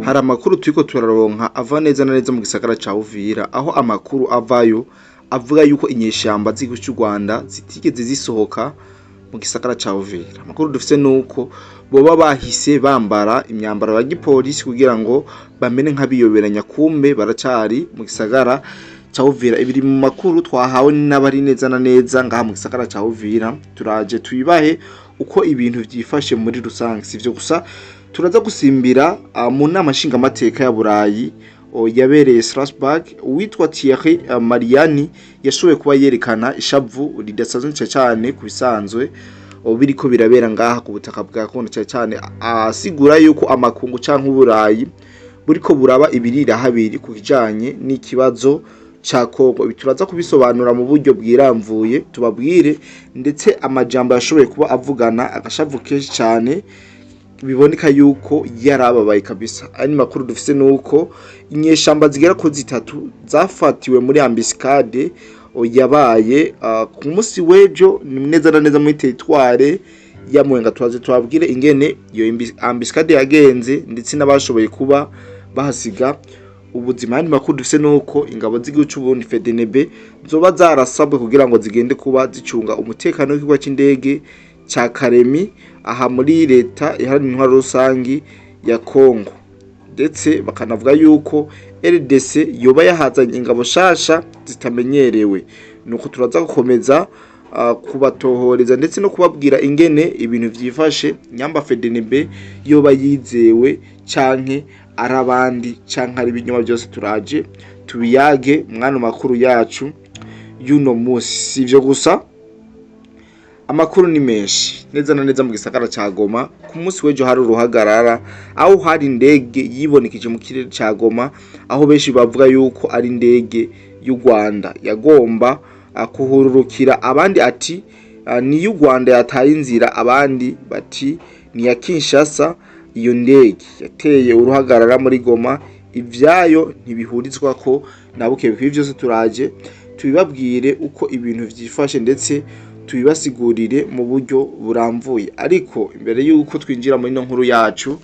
Hari amakuru turiko turaronka ava neza na neza mu gisagara ca Uvira, aho amakuru avayo avuga yuko inyeshamba z'igihugu c'u Rwanda zitigeze zisohoka mu gisagara ca Uvira. Amakuru dufise nuko boba bahise bambara imyambaro ya gipolisi kugira ngo bamere nk'abiyoberanya, kumbe baracari mu gisagara ca Uvira. Ibiri mu makuru twahawe n'abari neza na neza ngaha mu gisagara ca Uvira, turaje tubibahe uko ibintu vyifashe muri rusange. Sivyo gusa, turaza gusimbira mu nama nshingamateka ya Burayi yabereye Strasbourg. Uwitwa Thierry Mariani yashoboye kuba yerekana ishavu ridasanzwe cyane ku bisanzwe biriko birabera ngaha ku butaka bwa Kongo, cyane cyane asigura yuko amakungu canke Uburayi buriko buraba ibirira habiri ku kijanye n'ikibazo ca Kongo. Ibi turaza kubisobanura mu buryo bwiramvuye, tubabwire ndetse amajambo yashoboye kuba avugana agashavu kenshi cyane, biboneka yuko yarababaye kabisa. Andi makuru dufise nuko inyeshamba zigera ku zitatu zafatiwe muri embuscade yabaye ku munsi w'ejo neza na neza muri territoire ya Mwenga. Turaze tubabwire ingene iyo embuscade yagenze ndetse n'abashoboye kuba bahasiga ubuzima. Andi makuru dufise nuko ingabo z'igihugu c'u Burundi, FDNB, zoba zarasabwe kugira ngo zigende kuba zicunga umutekano w'ikibuga c'indege ca Karemi aha muri Leta Iharanira Intwaro Rusangi ya Kongo, ndetse bakanavuga yuko RDC yoba yahazanye ingabo shasha zitamenyerewe. Nuko turaza gukomeza kubatohoreza ndetse no kubabwira ingene ibintu vyifashe, nyamba FDNB yoba yizewe canke ari abandi canke ari ibinyoma. Byose turaje tubiyage mwano makuru yacu y'uno musi. Sivyo gusa, amakuru ni menshi. Neza na neza mu gisagara ca Goma, ku munsi w'ejo hari uruhagarara, aho hari indege yibonekeje mu kirere ca Goma, aho benshi bavuga yuko ari indege y'u Rwanda yagomba kuhururukira. Abandi ati ni y'u Rwanda yataye inzira, abandi bati ni ya Kinshasa. Iyo ndege yateye uruhagarara muri Goma, ivyayo ntibihurizwa ko na buke. Bikwiye vyose turaje tubibabwire uko ibintu vyifashe, ndetse tubibasigurire mu buryo buramvuye. Ariko imbere y'uko twinjira muri ino nkuru yacu,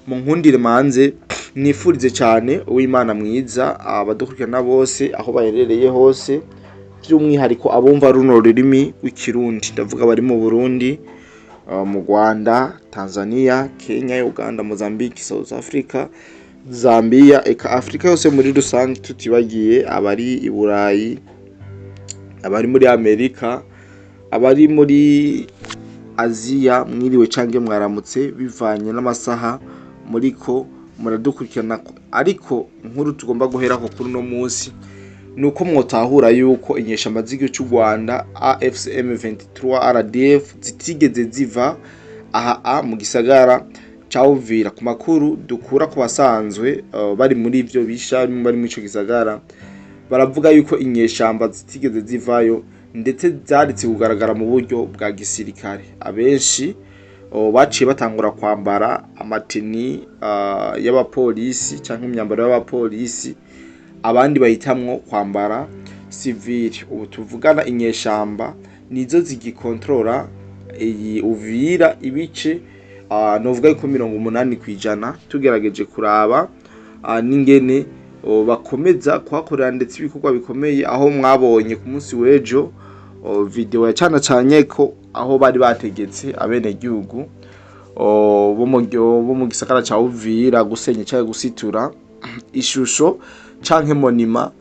mu nkundire manze nifurize cyane Uwimana mwiza abadukurikirana bose aho baherereye hose, by'umwihariko abumva runo rurimi rw'Ikirundi. Ndavuga bari mu Burundi, mu Rwanda, Tanzania, Kenya, Uganda, Mozambique, South Africa, Zambia, eka Afrika yose muri rusange, tutibagiye abari i Burayi, abari muri Amerika, abari muri Aziya. Mwiriwe canke mwaramutse bivanye n'amasaha muriko muradukurikirana. Ariko inkuru tugomba guherako kuri uno munsi nuko mwotahura yuko inyeshamba z'igihugu c'u Rwanda, AFC M23 RDF, zitigeze ziva aha mu gisagara ca Uvira. Ku makuru dukura ku basanzwe bari muri ivyo bisha, bari muri ico gisagara, baravuga yuko inyeshamba zitigeze zivayo, ndetse zaretse kugaragara mu buryo bwa gisirikare. Abenshi baciye batangura kwambara amateni y'abapolisi canke imyambaro y'abapolisi, abandi bahitamwo kwambara sivili. Ubu tuvugana inyeshamba nizo zigikontorora iyi Uvira, ibice novuga yuko 80%, tugerageje kuraba n'ingene bakomeza kuhakorera ndetse ibikorwa bikomeye, aho mwabonye ku munsi w'ejo video ya cana canye ko aho bari bategetse abenegihugu bo mu gisagara ca Uvira gusenya canke gusitura ishusho canke monument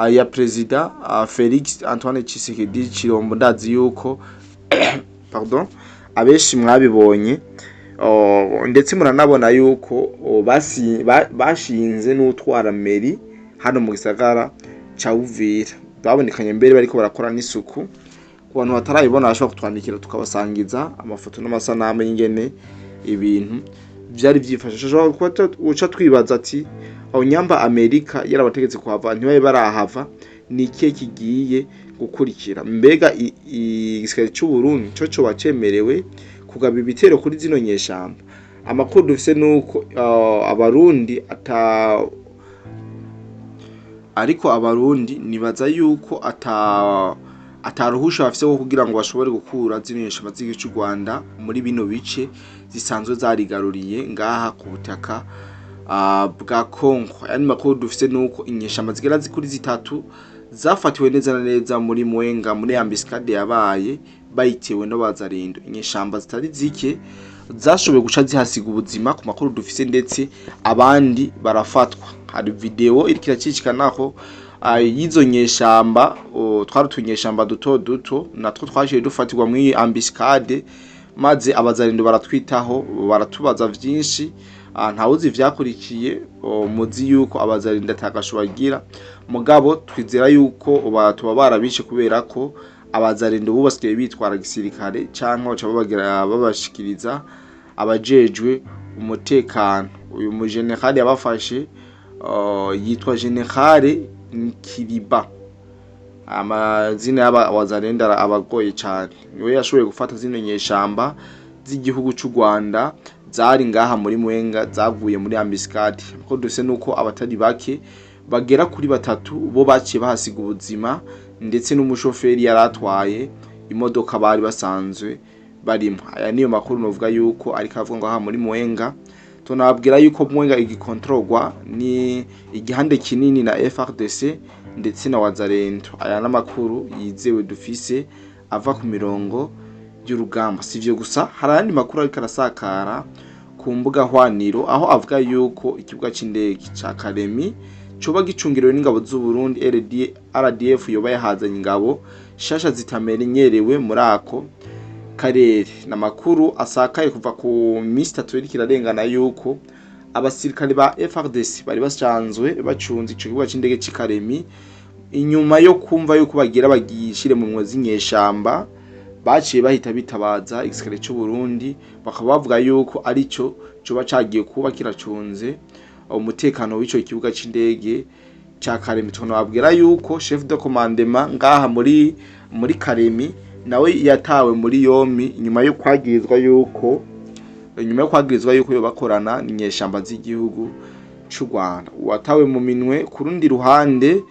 ya Perezida Felix Antoine Tshisekedi Tshilombo. Ndazi yuko, pardon, abenshi mwabibonye, ndetse muranabona yuko bashinze n'utwara mairie hano mu gisagara ca Uvira. Babonekanye mbere bariko barakora n'isuku. Ku bantu batarayibona bashobora kutwandikira tukabasangiza amafoto n'amasanamu y'ingene ibintu vyari vyifashe. Ushobora kuba uca twibaza ati aho nyamba Amerika yarabategetse kuhava ntibabe barahava, ni ikihe kigiye gukurikira? Mbega igisirikare c'u Burundi co coba cemerewe kugaba ibitero kuri zino nyeshamba? Amakuru dufise nuko Abarundi ata, ariko Abarundi nibaza yuko ataruhusha bafise rwo kugira ngo bashobore gukura zino nyeshamba z'igihugu c'u Rwanda muri bino bice zisanzwe zarigaruriye ngaha ku butaka. bwa Kongo. Ayandi makuru dufise nuko inyeshamba zigera kuri zitatu zafatiwe neza na neza muri Mwenga muri embuscade yabaye bayitewe n'abazarindo. Inyeshamba zitari zike zashoboye guca zihasiga ubuzima ku makuru dufise, ndetse abandi barafatwa. Hari video iriko iracicikanaho y'izo nyeshamba, twari utunyeshamba duto duto natwo twaciye dufatirwa muri embuscade, maze abazarindo baratwitaho, baratubaza vyinshi. Ntawuzi ivyakurikiye. Muzi yuko abazarindo atagasho bagira, mugabo twizera yuko tuba barabishe kubera ko abazarindo bo basigaye bitwara gisirikare canke baca babagira babashikiriza abajejwe umutekano. Uyu mujenerali yabafashe yitwa General Nkiriba. Amazina y'abazarendo abagoye cane. Niwe yashoboye gufata zino nyeshamba z'igihugu c'u Rwanda zari ngaha muri Mwenga zavuye muri embuscade. Ko duse nuko abatari bake bagera kuri batatu bo baciye bahasiga ubuzima, ndetse n'umushoferi yaratwaye imodoka bari basanzwe barimo. Aya niyo makuru novuga yuko ariko avuga ngo aha muri Mwenga. Tunababwira yuko Mwenga igikontororwa ni igihande kinini na FARDC ndetse na Wazalendo. Aya n'amakuru yizewe dufise ava ku mirongo y'urugamba. Si ivyo gusa, hari ayandi makuru ariko arasakara ku mbuga hwaniro aho avuga yuko ikibuga c'indege ca Karemi coba gicungerewe n'ingabo z'u Burundi RDF yoba yahazanye ingabo shasha zitamenyerewe muri ako karere. N'amakuru asakaye kuva ku minsi 3 iriko irarengana yuko abasirikare ba FARDC bari basanzwe bacunze ico kibuga c'indege c'i Karemi, inyuma yo kumva yuko bagira bagishire mu mwozi inyeshamba, baciye bahita bitabaza igisirikare c'u Burundi, bakaba bavuga yuko arico coba cagiye kuba kiracunze umutekano w'ico kibuga c'indege ca Karemi. Tunababwira yuko chef de commandement ngaha muri Karemi nawe yatawe muri yompi inyuma yo kwagirizwa yuko yobakorana n'inyeshamba z'igihugu c'u Rwanda. Uwatawe mu minwe ku rundi ruhande,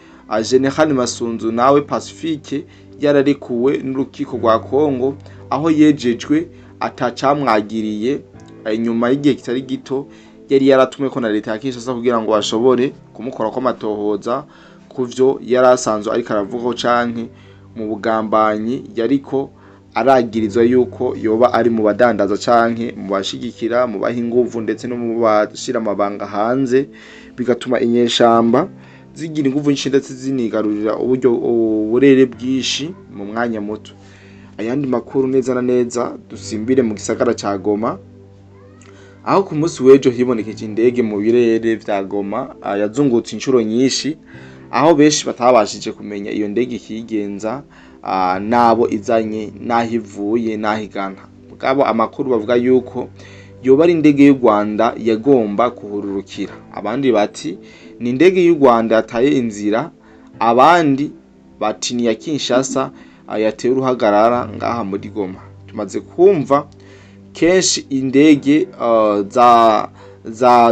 General Masunzu nawe Pacifique, yararekuwe n'urukiko rwa Kongo aho yejejwe atacamwagiriye inyuma y'igihe kitari gito yari yaratumweko na leta ya Kinshasa kugira ngo bashobore kumukorako amatohoza kuvyo yari asanzwe ariko aravugaho canke mu bugambanyi yariko aragirizwa yuko yoba ari mu badandaza canke mu bashigikira, mu baha inguvu, ndetse no mu bashira amabanga hanze, bigatuma inyeshamba zigira inguvu nyinshi ndetse zinigarurira uburyo uburere bwinshi mu mwanya muto. Ayandi makuru neza na neza, dusimbire mu gisagara ca Goma, aho ku munsi w'ejo hibonekeje indege mu birere vya Goma yazungutse inshuro nyinshi, aho benshi batabashije kumenya iyo ndege ikigenza, n'abo izanye, n'aho ivuye, n'aho igana. Mugabo amakuru bavuga yuko yoba ari indege y'u Rwanda yagomba kuhururukira, abandi bati ni indege y'u Rwanda yataye inzira, abandi bati ni iya Kinshasa yateye uruhagarara ngaha muri Goma. Tumaze kumva kenshi indege za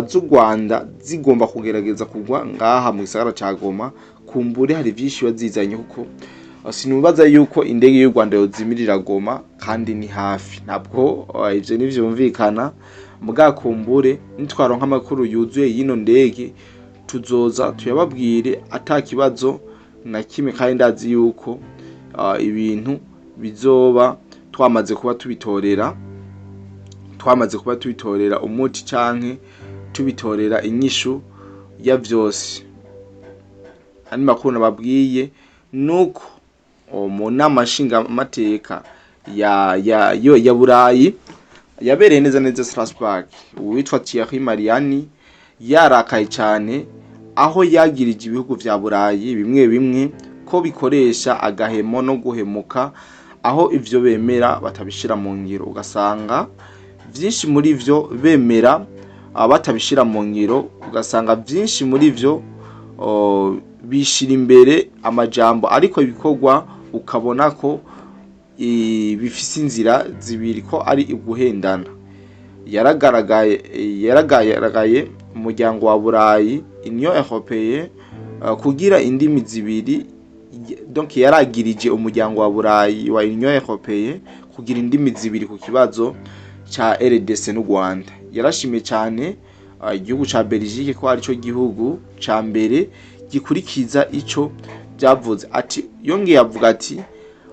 z'u Rwanda zigomba kugerageza kugwa ngaha mu gisagara ca Goma. Kumbure hari vyinshi biba zizanye, kuko sinibaza yuko indege y'u Rwanda yozimirira Goma kandi ni hafi. Ntabwo ivyo ntivyumvikana. Mugakumbure nitwaronka amakuru yuzuye y'ino ndege tuzoza tuyababwire ata kibazo na kimwe, kandi ndazi yuko ibintu bizoba twamaze kuba tubitorera umuti canke tubitorera inyishu ya vyose. Andi makuru nababwiye nuko mu nama nshingamateka ya Burayi yabereye neza neza Strasbourg, uwitwa Thierry Mariani yarakaye cane aho yagirije ibihugu vya Burayi bimwe bimwe ko bikoresha agahemo no guhemuka, aho ivyo bemera batabishira mu ngiro, ugasanga vyinshi muri vyo bemera batabishira mu ngiro, ugasanga vyinshi muri vyo bishira imbere amajambo ariko ibikorwa ukabona ko bifise inzira zibiri, ko ari uguhendana. Yaragaragaye umuryango wa Burayi, Union Européenne, kugira indimi zibiri. Donc yaragirije umuryango wa Burayi wa Union Européenne kugira indimi zibiri ku kibazo ca RDC n'u Rwanda. Yarashimye cyane Igihugu ca Belgique ko arico gihugu ca mbere gikurikiza ico byavuze. Ati yongeye avuga ati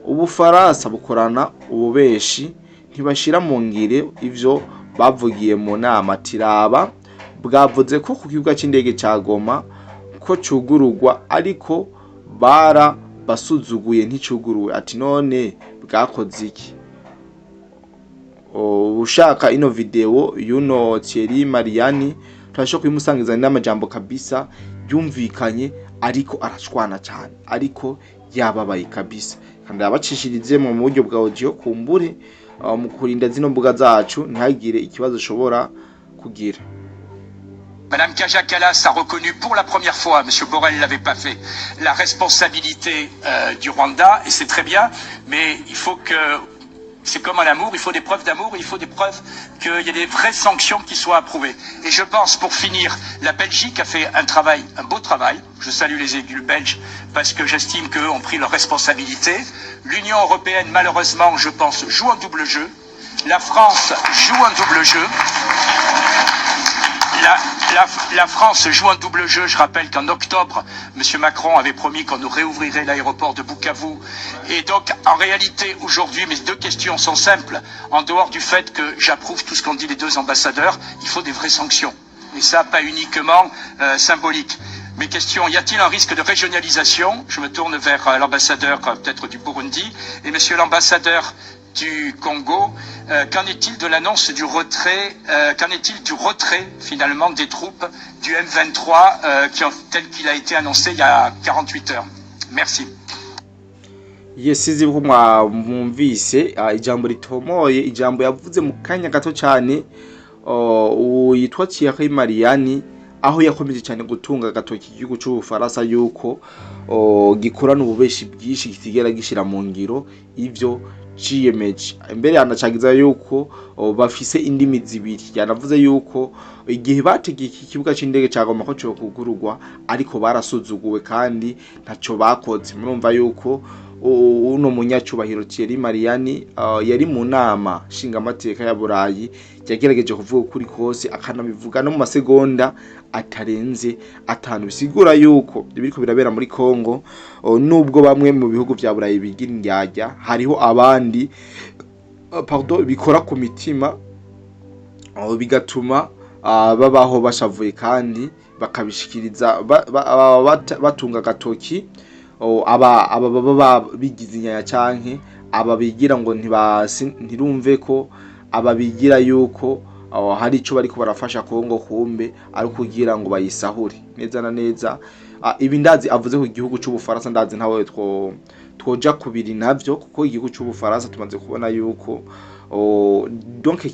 Ubufaransa bukorana ububeshi, ntibashira mu ngire ivyo bavugiye mu nama. Tiraba bwavuze ko ku kibuga c'indege ca Goma ko cugururwa, ariko bara basuzuguye nticuguruwe. Ati none bwakoze iki? Ushaka ino video y'uno Thierry Mariani turashobora kuyimusangiza n'amajambo kabisa yumvikanye, ariko arashwana cyane, ariko yababaye kabisa, kandi yabacishirize mu buryo bwa audio kumbure mu kurinda zino mbuga zacu ntihagire ikibazo ushobora kugira. Madame Kaja Kallas a reconnu pour la première fois, Monsieur Borrell ne l'avait pas fait, la responsabilité du Rwanda, et c'est très bien, mais il faut que, c'est comme un amour, il faut des preuves d'amour, il faut des preuves qu'il y ait des vraies sanctions qui soient approuvées. Et je pense, pour finir, la Belgique a fait un travail, un beau travail. Je salue les élus belges parce que j'estime qu'eux ont pris leurs responsabilités. L'Union européenne, malheureusement, je pense, joue un double jeu. La France joue un double jeu. La France joue un double jeu. Je rappelle qu'en octobre, M. Macron avait promis qu'on nous réouvrirait l'aéroport de Bukavu. Et donc, en réalité, aujourd'hui, mes deux questions sont simples. En dehors du fait que j'approuve tout ce qu'ont dit les deux ambassadeurs, il faut des vraies sanctions. Et ça, pas uniquement symbolique. Mes questions, y a-t-il un risque de régionalisation? Je me tourne vers l'ambassadeur peut-être du Burundi. Et monsieur l'ambassadeur du Congo, qu'en est-il de l'annonce du retrait, qu'en est-il du retrait finalement des troupes du M23 tel qu'il a été annoncé il y a 48 heures? Merci. Yes, sinzi ko mwumvise ijambo ritomoye, ijambo yavuze mu kanya gato cyane uwo yitwa Thierry Mariani, aho yakomeje cyane gutunga agatoki igihugu c'Ubufaransa yuko gikorana ububeshi bwinshi, kitigera gishira mu ngiro ivyo ciyemeje. Imbere yanacagiza yuko bafise indimi zibiri. Yanavuze yuko igihe bategeka ikibuga c'indege ca Goma ko cokugururwa, ariko barasuzuguwe kandi ntaco bakoze. Murumva yuko uno munyacubahiro Thierry Mariani yari mu nama nshingamateka ya Burayi, yagerageje kuvuga ukuri kose, akanabivuga no mu masegonda atarenze 5, bisigura yuko ibiriko birabera muri Congo, nubwo bamwe mu bihugu vya Burayi bigira indyarya, hariho abandi pardon, bikora ku mitima, bigatuma babaho bashavuye kandi bakabishikiriza batunga agatoki aba baba bigize inyaya, canke aba bigira ngo ntibasi ntirumve ko aba bigira yuko hari ico bariko barafasha Kongo, kumbe ari kugira ngo bayisahure neza na neza. Ibi ndazi avuze ku gihugu c'Ubufaransa, ndazi ntawe twoja kubiri navyo, kuko igihugu c'Ubufaransa tumaze kubona yuko donc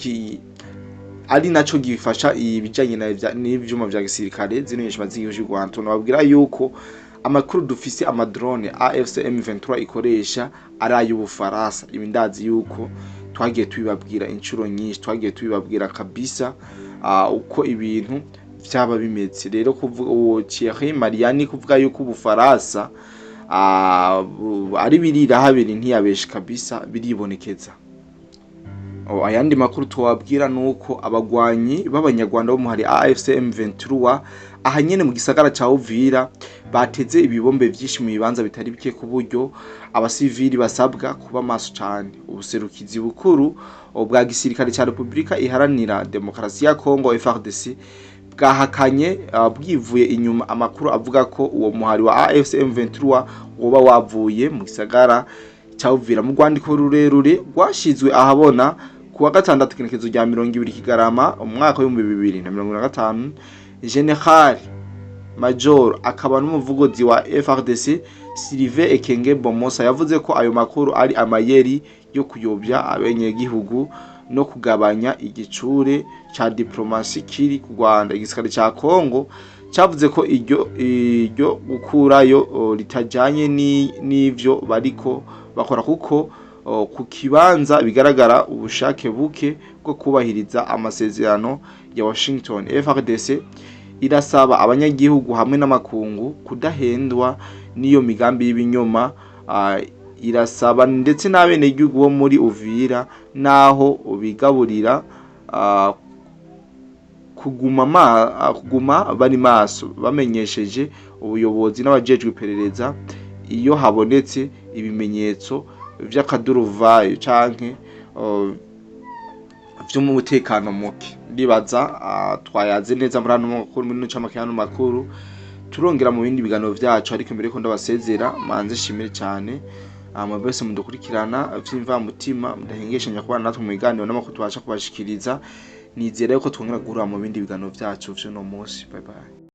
ari naco gifasha ibijanye n'ivyuma vya gisirikare zino nyeshamba z'igihugu c'u Rwanda. Tunababwira yuko amakuru dufise, amadrone AFC M23 ikoresha ari ay'Ubufaransa. Ibi ndazi yuko twagiye tubibabwira inshuro nyinshi, twagiye tubibabwira kabisa uko ibintu vyaba bimeze. Rero kuvuga uwo Thierry Mariani kuvuga yuko Ubufaransa ari birira habiri, ntiyabeshe kabisa, biribonekeza. Ayandi makuru twabwira nuko abagwanyi b'abanyarwanda bo muhari AFC M23 aha nyene mu gisagara ca Uvira bateze ibibombe vyinshi mu bibanza bitari bike, ku buryo abasivili basabwa kuba maso cane. Ubuserukizi bukuru bwa gisirikare ca Republika Iharanira Demokarasi ya Congo, FARDC, bwahakanye bwivuye inyuma amakuru avuga ko uwo muhari wa AFC M23 woba wavuye mu gisagara ca Uvira. Mu rwandiko rurerure rwashizwe ahabona kuwa gatandatu igenekerezo rya 20 Kigarama umwaka w'2025, General Major akaba n'umuvugizi wa FARDC Sylvain Ekenge Bomosa yavuze ko ayo makuru ari amayeri yo kuyobya abenyegihugu no kugabanya igitsure ca diplomasi kiri ku Rwanda. Igisirikare ca Congo cavuze ko iryo gukurayo ritajanye n'ivyo bariko bakora, kuko ku kibanza bigaragara ubushake buke bwo kubahiriza amasezerano ya Washington. FARDC irasaba abanyagihugu hamwe n'amakungu kudahendwa n'iyo migambi y'ibinyoma. Irasaba ndetse n'abenegihugu bo muri Uvira naho bigaburira. kuguma bari maso, bamenyesheje ubuyobozi n'abajejwe iperereza iyo habonetse ibimenyetso vy'akaduruvayo canke vy'umutekano muke. Ndibaza twayaze neza muri ano makuru, muri ncamake y'ano makuru. Turongera mu bindi biganiro vyacu, ariko imbere yuko ndabasezera, manze nshimire cyane mwebwe wese mudukurikirana vy'imvamutima, mudahengeshanya kubana natwe mu biganiro n'amakuru tubasha kubashikiriza. Nizera yuko twongera guhurira mu bindi biganiro vyacu vy'uno munsi. Bye bye.